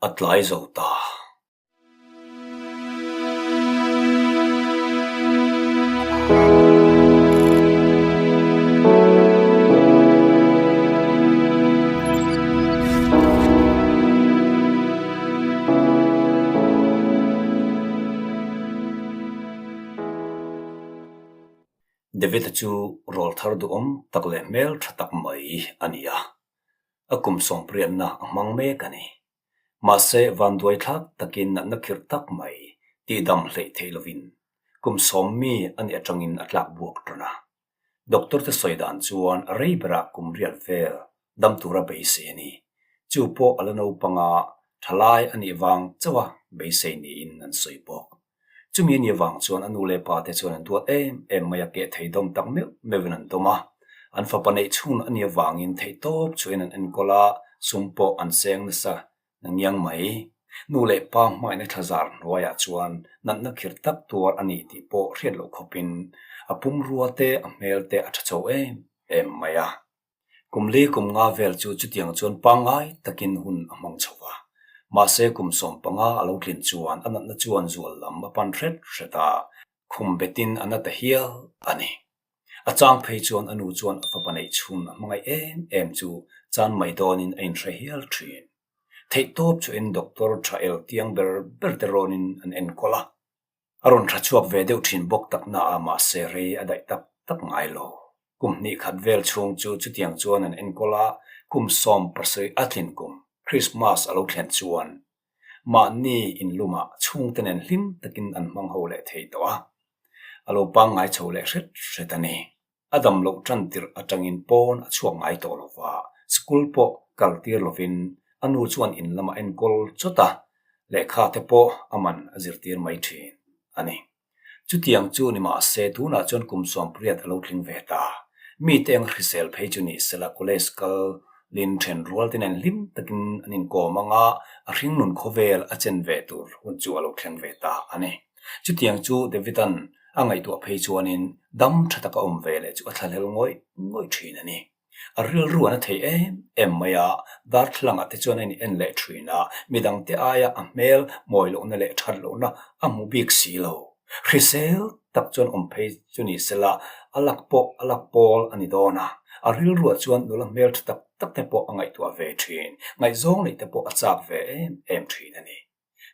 A tlai zo ta. David-a chu rawlthar duhawm tak leh hmel tha tak mai a ni a, a kum sawmpriatna a hmang mek a ni. Mahse, vanduai thlak takin natna khirh tak mai tihdam hleih theih lovin kum sawmmi a nih atangin a tlak buak tan a. Doctor te sawi dan chuan a rei berah kum riat vel dam tura beisei a ni. Chu pawh a la naupang a, thalai a nih vang chauh a beisei niin an sawi bawk. Chumi a nih avang chuan a nu leh pa te chuan an duat em em mai a, keh thei dawm tak meuh meuhin an dawm a. An fapa neih chhun a nih avangin theihtawp chuain an enkawl a, sum pawh an seng nasa nangiang mai. Nu leh pa hmaina thlazar hnuaiah chuan natna khirh tak tuar a ni tih pawh hriat loh khawpin a pumrua te a hmel te a tha chho em em mai a. Kum li kum nga vel chu chutiang chuan pangngai takin hun a hmang chho va. Mahse kum 15 a lo tlin chuan a natna chuan zual lam a pan hret hret a, khum betin a na ta hial a ni. A chang phei chuan a nu chuan a fapa neih chhun a hmangaih em em chu chan mai dawnin a inhre hial thin. Theihtawp chuin doctor tha el tiang ber ber te rawnin an enkawl a. A rawn tha chhuak ve deuh thin bawk tak na a mahse rei a daih tak tak ngai lo. Kum hnih khat vel chhung chu chutiang chuan an enkawl a, kum 17 a tlin kum Christmas a lo thlen chuan mahni inlumah chhungte nen hlim takin an hmang ho leh thei tawh a, a lo pangngai chho leh hret hret a ni. A dam loh tan tirh atangin pawn a chhuak ngai tawh lo va, school pawh kal tir lovin a nu chuan in lamah enkawl chawt a, lehkha te pawh a man a zirtir mai thin a ni. Chutiang chu ni mahse tunah chuan kum 18 a lo tling ve ta. Mite eng hrisel phei chu ni sela college kal lin then rual te nen hlim takin an inkawm ang a, a hringnun khawvel a chen ve tur hun chu a lo thleng ve ta a ni. Chutiang chu David-a'n a ngaihtuah phei chuanin dam tha taka awm ve leh chu a thlahlel ngawih ngawih thin a ni. A rilru an a thei em em mai a, darthlalang ah te chuan a in en leh thin a, midang te aia a hmel mawi lohna leh that lohna a hmu bik si lo. Hrisel tak chuan awm phei chu ni sela, a lak pawh a lak pawl a ni dawn a, a rilruah chuan nula hmel tha tak tak te pawh a ngaihtuah ve thin, ngaihzawng neih te pawh a chak ve em em thin a ni.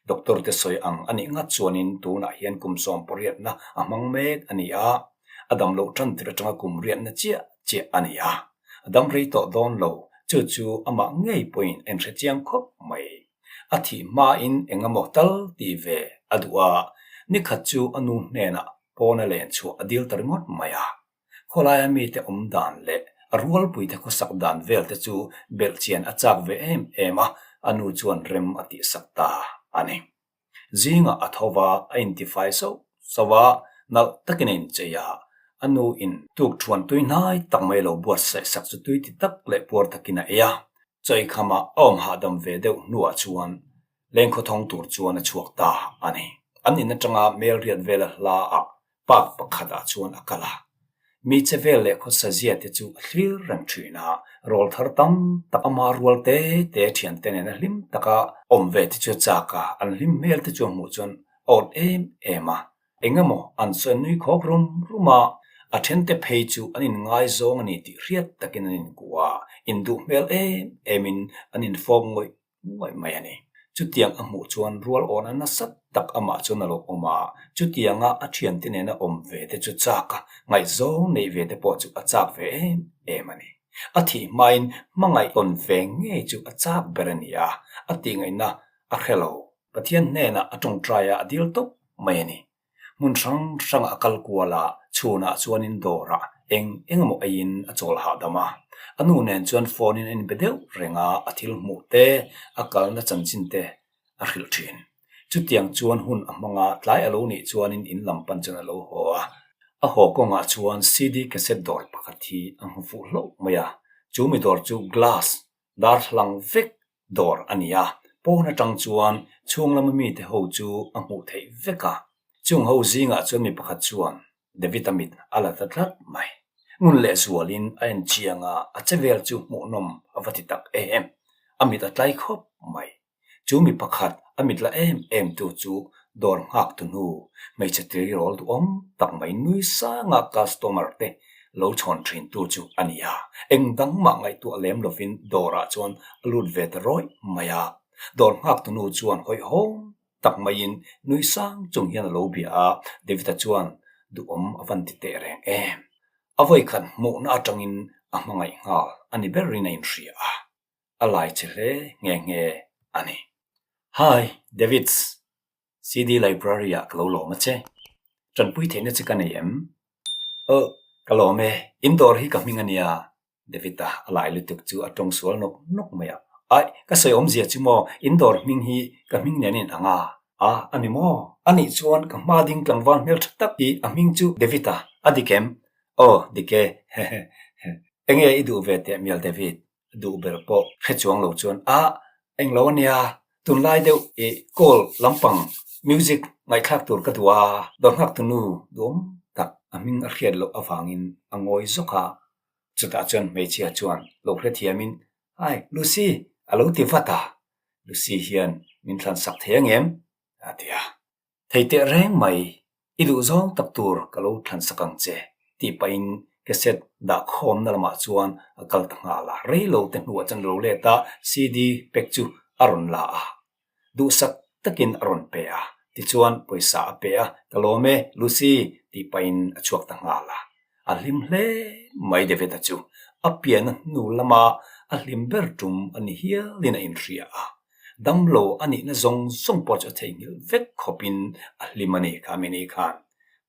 Doctor te sawi ang a nih ngat chuanin tunah hian kum 18 na a hmang mek a ni a, a dam loh tan tir atanga kum riatna chiah chiah a ni a, a dam rei tawh dawn lo, chu chu amah ngei pawhin a inhre chiang khawp mai. A thih hmain eng emaw tal tih ve a duh a, nikhat chu a nu hnenah pawna len chhuah a dil ta ringawt mai a. Khawlaia mite awm dan leh a rualpuite khawsak dan vel te chu belhchian a chak ve em em a, a nu chuan rem a tihsak ta a ni. Zingah a tho va, a intifai sauh sauh a, nalh takin a inchei a, a nu in tukthuan tui hnai tak mai lo buatsaih sak chu tui ti tak leh puar takin a ei a. Chawikhamah a awm hahdam ve deuh hnuah chuan lengkhawthawng tur chuan a chhuak ta a ni. An in atanga Melriat vela hla ah Park pakhatah chuan a kal a, mi che vel leh khawsa zia te chu a thlir reng thin a, rawl thar tam tak ama rual te te thiante nena hlim taka awm ve te chu a chak a, an hlim hmel te chu a hmuh chuan a awt em em a, eng emaw an sawi nui khawk rum rum a, a then te phei chu an inngaizawng a ni tih hriat takin an inkuah a, induh hmel em emin an infawp ngawih ngawih mai a ni. Chutiang a hmuh chuan rual awna nasa tak amah chuan a lo awm a, chutianga a thiante nena awm ve te chu chak a, ngaihzawng neih ve te pawh chu a chak ve em em a ni. A thih hmain hmangaih tawn ve ngei chu a chak ber a ni a, a tihngaihna a hre lo. Pathian hnenah a tawngtai a, a dil tawp mai a ni. Hmun hrang hrangah a kal kual a, chhunah chuanin dawrah eng eng emaw eiin a chawl hahdam a. A nu nen chuan phone in a inbe deuh reng a, a thil hmuh te, a kalna chanchin te a hrilh thin. Chutiang chuan hun a hmang a, tlai a lo nih chuanin in lam pan chuan a lo haw a. A haw kawngah chuan CD cassette dawr pakhat hi a hmu fuh hlauh mai a, chu mi dawr chu glass darthlang vek dawr a ni a, pawn atang chuan chhung lama mite ho chu a hmuh theih vek a. Chung ho zingah chuan mi pakhat chuan David-a mit a la ta tlat mai. Ngun leh zualin a en chiang a, a che vel chu hmuhnawm a va ti tak em. A mit a tlai khawp mai. Chu mi pakhat a mit la em em tu chu dawr nghak tu hnu hmeichhe tleirawl duhawm tak mai nui sanga customer te lo chhawn thin tu chu a ni a. Eng dang mah ngaihtuah lem lovin dawrah chuan a lut ve ta rawih mai a. Dawr nghak tu nu chuan hawihhawm tak maiin nui sang chung hian a lo bia a, David-a chuan duhawm a van ti teh reng em. A vawikhat hmuhna atangin a hmangaih nghal a ni berin a inhria a. A lai che hle nghe nghe a ni. Hi, Davids! CD Library ah ka lo lawm a che. Tanpui theihna che ka nei em? Aw, ka lawm e. In dawr hi ka hming a nia. David-a a lai lutuk chu a tawng sual nawk nawk mai a. Aih, ka sawi awmzia chu maw, in dawr hming hi ka hming nen in ang a. A, a ni maw? A nih chuan ka hma ding tlangval hmeltha tak hi a hming chu David-a, a dik em? Aw, dik e. Hehe. Enge i duh ve teh mial David? duh ber pawh hre chuang lo chuan a englo a nia tunlai deuh ih call lampang music ngaihthlak tur ka duh a dawr nghak tu nu duhawm tak a hming a hriat loh avangin a ngawi zawk a chutah chuan hmeichhia chuan lo hrethiamin hai Lucy a lo ti vat a Lucy hian min thlansak thei angem a ti a. Thei teh reng mai, i duh zawng tak tur ka lo thlansak ang che, tih pahin cassette dah khawmna lamah chuan a kal ta nghal a. Rei lo te hnuah chuan lo let a, CD pack chu a rawn la a, duhsak takin a rawn pe a. Tichuan pawisa a pe a, Ka lawm e, Lucy, tih pahin a chhuak ta nghal a. A hlim hle mai David-a chu a pianna hnu lama a hlim ber tum a ni hialin a inhria a. Damlo a nihna zawng zawng pawh chu a theihnghilh vek khawpin a hlim a ni kha mi ni khan.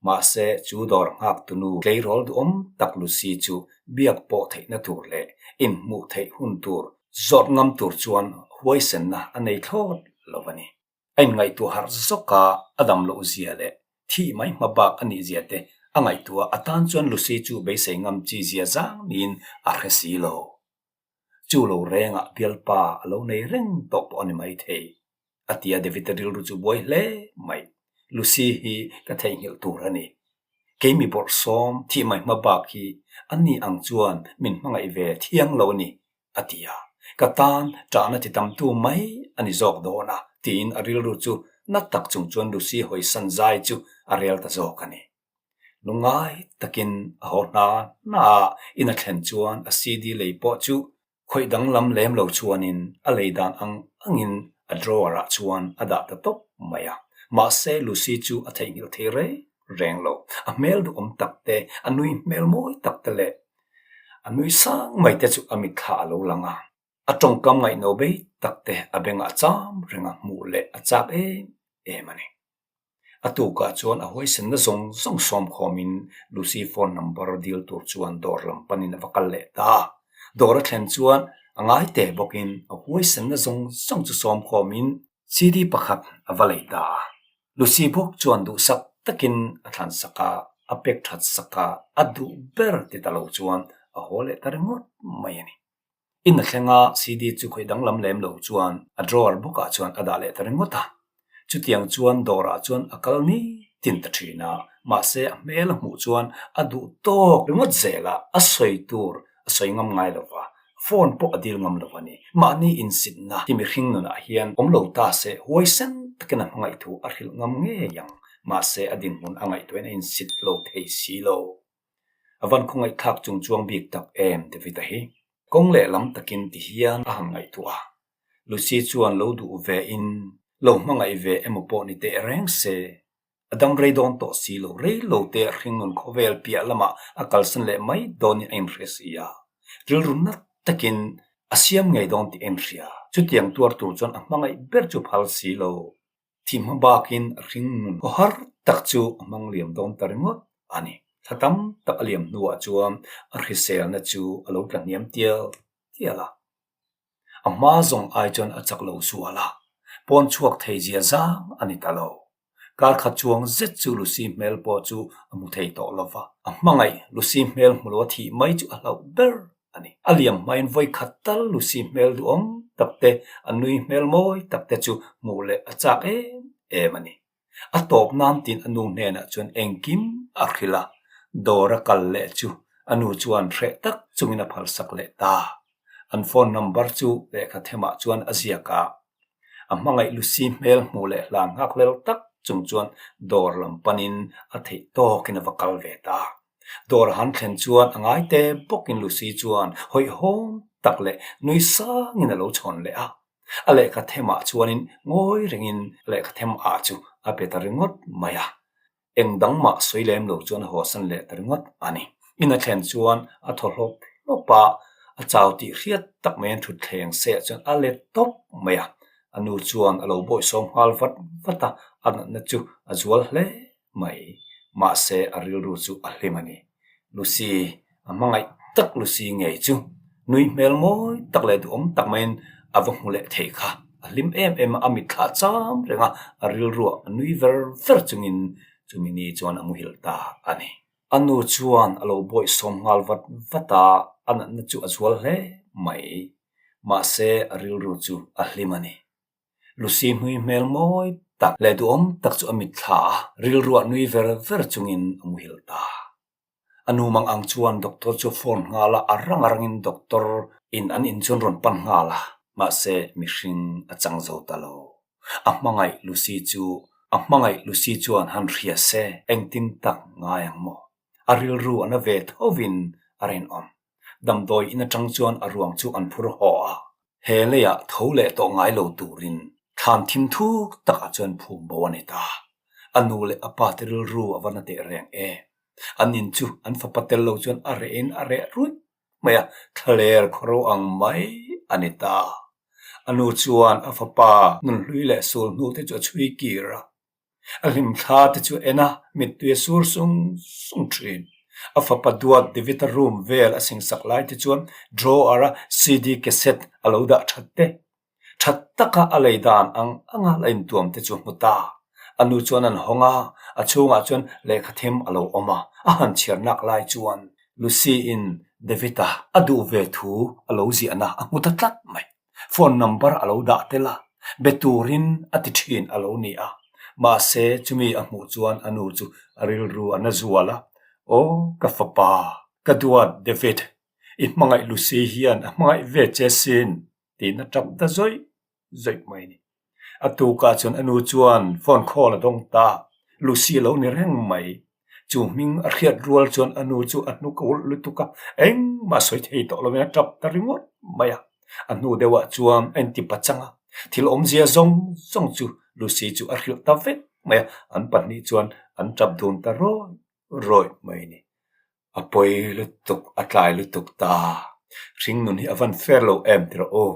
Mahse, chu dawr nghak tunu tleirawl duhawm tak Lucy chu biak pawh theihna tur leh inhmuh theih hun tur zawt ngam tur chuan huaisenna a nei thlawt lo a ni. A inngaihtuah harh zawk a, a dam loh zia leh thih mai hma bak a nih zia te a ngaihtuah a tan chuan Lucy chu beisei ngam chi zia zang niin a hre si lo. Chu lo rengah bialpa a lo nei reng tawh pawh a ni maithei. A ti a David-a rilru chu buai hle mai. Lucy hi ka theihnghilh tur a ni. Kei mi bawrhsawm thih mai hma bak hi a ni ang chuan min hmangaih ve thiang lo a ni a ti a, ka tan ṭahna ti tamtu mai a ni zawk dawn a, tiin a rilru chu na tak chung chuan Lucy hawisan zai chu a rel ta zawk a ni. Lungngai takin a haw hna hna a, in a thlen chuan a CD lei pawh chu khawih danglam lem lo chuanin a lei dan ang angin a drawer ah chuan a dah ta tawp mai a. Mahse Lucy chu a theihnghilh thei reng reng lo, a hmel duhawm tak te, a nui hmel mawi tak te leh A nui sang mai te chu a mitthla a lo lang a, a tawngkam ngaihno bei tak te a bengah cham reng a hmuh leh a chak em em a ni. A tukah chuan a huaisenna zawng zawng sawm khawmin Lucy phone number dil tur chuan dawr lam panin a va kal leh ta a. Dawr a thlen chuan a ngai teh bawkin a huaisenna zawng zawng chu sawm khawmin CD pakhat a va lei ta a. Lucy bawk chuan duhsak takin a thlan sak a, a pek that sak a, a duh ber ti ta lo chuan a haw leh ta ringawt mai a ni. In a thleng a, CD chu khawih danglam lem lo chuan a drawer bawkah chuan a dah leh ta ringawt a. Chutiang chuan dawrah chuan a kal ni tin ta thin a, mahse a hmel a hmuh chuan a duh tawk ringawt zel a, a sawi tur a sawi ngam ngai lo va, phone pawh a dil ngam lo a ni. Mahni insitna hi mihring nunah hian awm lo ta se huaisen takin a hmangaih thu a hrilh ngam ngei ang, mahse a dinhmun a ngaihtuahin a insit lo thei si lo. A van khawngaihthlak chung chuang bik tak em David-a hi. Kawng leh lam takin ti hian a han ngaihtuah a, Lucy chuan lo duh ve in lo hmangaih ve emaw pawh ni teh reng se, A dam rei dawn tawh si lo, rei lo te hringnun khawvel piah lamah a kalsan leh mai dawnin a inhre si a. Rilru nat takin a siam ngei dawn tih a inhria. Chutiang tuar tur chuan a hmangaih ber chu phal si lo. Thih hma bakin a hringnun khaw har tak chu a hmang liam dawn ta ringawt a ni. Thla tam tak a liam hnuah chuan a hriselna chu a lo tla hniam tial tial a. A hma zawng ai chuan a chak lo sual a, pawn chhuak thei zia zang a ni ta lo. Kar khat chuang zet chu Lucy hmel pawh chu a hmu thei tawh lo va, a hmangaih Lucy hmel hmu lo a thih mai chu a hlauh ber a ni. A liam hmain vawi khat tal Lucy hmel duhawm tak te, a nui hmel mawi tak te chu hmuh leh a chak em em a ni. A tawp nan tin a nu hnenah chuan engkim a hrilh a, dawr a kal leh chu a nu chuan hreh tak chungin a phalsak leh ta. An phone number chu lehkha themah chuan a ziak a. A hmangaih Lucy hmel hmuh leh hlan nghak hlel tak chung chuan dawr lam panin a theih tawkin a va kal ve ta. Dawr a han thlen chuan a ngai te bawkin Lucy chuan hawihhawm tak leh nui sangin a lo chhawn leh a. A lehkha themah chuanin ngawi rengin lehkha them ah chu a pe ta ringawt mai a. Eng dang mah sawi lem lo chuan a hawsan leh ta ringawt a ni. In a thlen chuan a thaw hlawp hlawp a, a chau tih hriat tak mai an thut thleng seh chuan a let tawp mai a. A nu chuan a lo bawihsawm nghal vat vat a, a natna chu a zual hle mai. Mahse a rilru chu a hlim a ni. Lucy, a hmangaih tak Lucy ngei chu nui hmel mawi tak leh duhawm tak maiin a va hmu leh thei kha. A hlim em em a, a mitthla cham reng a, a rilruah a nui ver ver chungin chumi ni chuan a muhilh ta a ni. A nu chuan a lo bawihsawm nghal vat vat a, a natna chu a zual hle mai. Mahse a rilru chu a hlim a ni. Lucy hnui hmel mawi tak leh duhawm tak chu a mitthla a, rilruah nui ver ver chungin a muhilh ta. A nu mang ang chuan doctor chu a phone nghal a, a rang a rangin doctor in an in chuan rawn pan nghal a, mahse mihring a chang zo ta lo. A hmangaih Lucy chu a hmangaih Lucy chuan han hria se engtin tak ngai ang maw? A rilru a na ve thovin a rinawm. Damdawi in atang chuan a ruang chu an phur haw a, he leiah tho leh tawh ngai lo turin thlan thim thuk takah chuan phum bo a ni ta. A nu leh a pa te rilru a va na teh reng e. An in chu an fapa tel lo chuan a reh in a reh ruih mai a, thlaler khawro ang mai a ni ta. A nu chuan a fapa nunhlui leh sul hnu te chu a chhui kir a. A hlimthla te chu en a, mittui a sur sung sung thin. A fapa duat David-a room vel a singsak lai te chuan drawer a CD cassette a lo dah that te. That taka a lei dan ang anga la intuam te chu hmu ta. A nu chuan an hawng a, a chhungah chuan lehkha them a lo awm a, a han chhiar nak lai chuan Lucy-in David-a a duh ve thu a lo ziahna a hmu ta tlat mai. Phone number a lo dah tel a, be turin a ti thin a lo ni a. Mahse, chumi a hmuh chuan a nu chu a rilru a na zual a, Aw, ka fapa, ka duat David, i hmangaih Lucy hian a hmangaih ve che sin, tiin a tap ta zawih zawih mai a ni. A tukah chuan a nu chuan phone call a dawng ta, Lucy a lo ni reng mai. Chu hming a hriat rual chuan a nu chu a hnuk a ulh lutuk a, engmah sawi thei tawh lovin a tap ta ringawt mai a. A hnu deuhah chuan a inti pachang a, thil awmzia zawng zawng chu Lucy chu a hrilh ta vek mai a, an pahnih chuan an tap dun ta rawih rawih mai a ni. A pawi lutuk, a tlai lutuk ta. Hringnun hi a van fair lo em ti rawh u.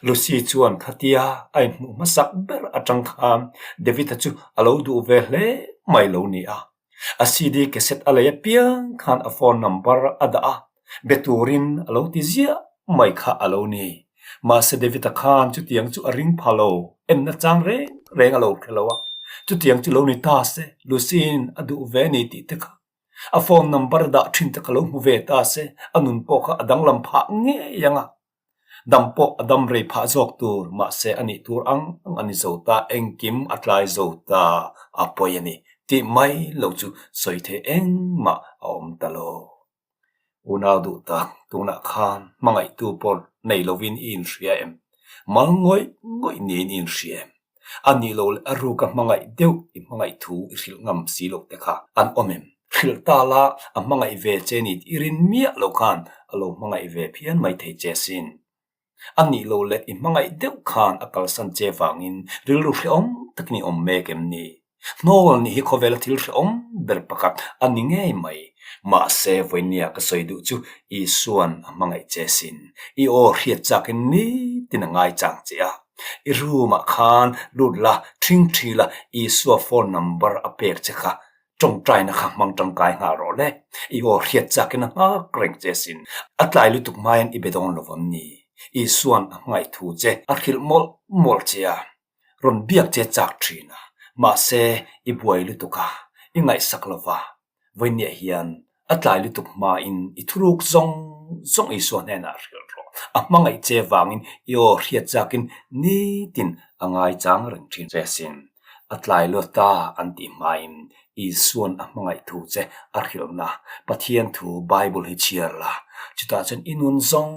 Lucy chuan khatia a inhmuh hmasak ber atang khan David-a chu a lo duh ve hle mai lo ni a. A CD cassette a lei apiang khan a phone number a dah a, be turin a lo ti ziah mai kha a lo ni. Mahse David-a khan chutiang chu a ring pha lo, enna chang reng reng a lo hre lo a. Chutiang chu lo ni ta se, Lucy-in a duh ve ni tih te kha A phone number dah thin te ka lo hmu ve ta se, a nun pawh kha a danglam phah ngei ang a. Dam pawh a dam rei phah zawk tur, mahse a nih tur ang ang a ni zo ta, engkim a tlai zo ta, a pawi a ni tih mai lo chu sawi thei engmah a awm ta lo. Unau duh tak, tunah khan hmangaihtu pawh nei lovin i inhria em? Mal ngawih ngawih niin i inhria em? A nih loh leh a ruka hmangaih deuh i hmangaih thu i hrilh ngam si loh te kha an awm em? Hrilh ta la, a hmangaih ve che ni i rin miah loh khan a lo hmangaih ve phian mai thei che sin. A nih loh leh i hmangaih deuh khan a kalsan che vangin rilru hrehawm takin i awm mek em ni? Hnawl nih hi khawvela thil hrehawm ber pakhat a ni ngei mai. Mahse, vawinia ka sawi duh chu Isua'n a hmangaih che sin. I aw hriat chakin nitin a ngai chang che a. I room-ah khan lut la, ṭhing ṭhi la, Isua phone number a pek che kha ṭawngṭaina kha hmang ṭangkai nghal rawh le. I aw hriat chakin a nghak reng che sin. A tlai lutuk hmaiin i be dawn lo vang ni. Isua'n a hmangaih thu che a hrilh mawlh mawlh che a. Rawn biak che chak thin a, mahse i buai lutuk a, i ngaihsak lo va. Vawinia hian a tlai lutuk hmain i thuruk zawng zawng Isua hnenah hrilh rawh. A hmangaih che vangin i aw hriat chakin nitin a ngaichang reng thin che asin. A tlai luat ta an tih hmain Isua'n a hmangaih thu che a hrilhna Pathian thu Bible hi chhiar la, chutah chuan i nun zawng.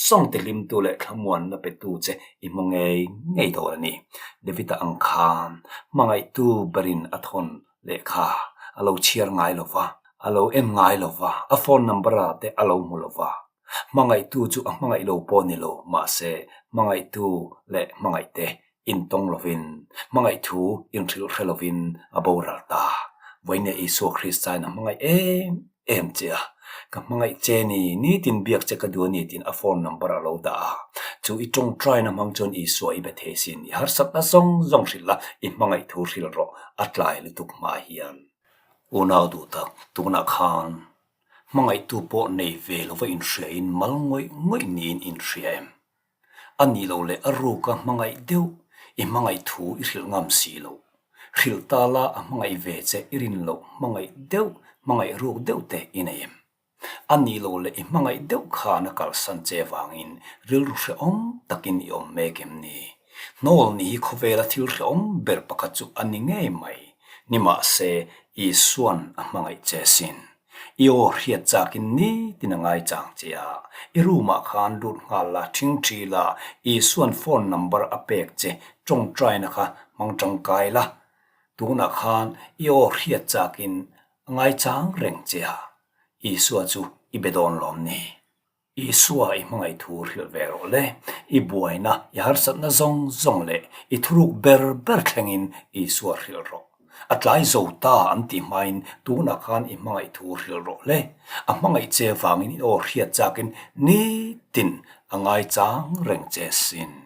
zawng tihlimtu leh thlamuanna petu che i hmu ngei ngei dawn a ni. David-a ang khan hmangaihtu berin a thawn lehkha a lo chhiar ngai lo va, a lo en ngai lo va, a phone number-a te a lo hmu lo va. Hmangaihtu chu a hmangaih lo pawh ni lo, mahse hmangaihtu leh hmangaihte intawng lovin, hmangaih thu inhrilh hre lovin a boral ta. Vawinia Isua Kristain a hmangaih em em che a, ka hmangaih che ni, nitin biak che ka duh a ni tiin a phone number a lo dah a. Chu i tawngtaina hmang chuan Isua i be thei sin, i harsatna zawng zawng hrilh la, i hmangaih thu hrilh rawh, a tlai lutuk hma hian. Unau duh tak, tunah khan hmangaihtu pawh nei ve lova inhriain mal ngawih ngawih niin inhria em? A nih loh leh a ruka hmangaih deuh i hmangaih thu i hrilh ngam si loh. Hrilh ta la a hmangaih ve che i rin loh hmangaih deuh, hmangaih ruk deuh te i nei em? A nih loh leh i hmangaih deuh khan a kalsan che vangin rilru hrehawm takin i awm mek em ni? Hnawl ni hi khawvela thil hrehawm ber pakhat chu a ni ngei mai. Nimahse, Isua'n a hmangaih che sin. I aw hriat chakin nitin a ngai chang che a, i room ah khan lut nghal la, ṭhingṭhi la, Isua'n phone number a pek che ṭawngṭaina kha hmang ṭangkai la. Tunah khan i aw hriat chakin a ngai chang reng che a, Isua chu i be dawn lawm ni? Isua i hmangaih thu hrilh ve rawh le. I buaina, i harsatna zawng zawng leh i thuruk ber ber thlengin Isua hrilh rawh. A tlai zo ta an tih hmain tunah khan i hmangaih thu hrilh rawh le. A hmangaih che vangin i aw hriat chakin nitin a ngaichang reng che sin.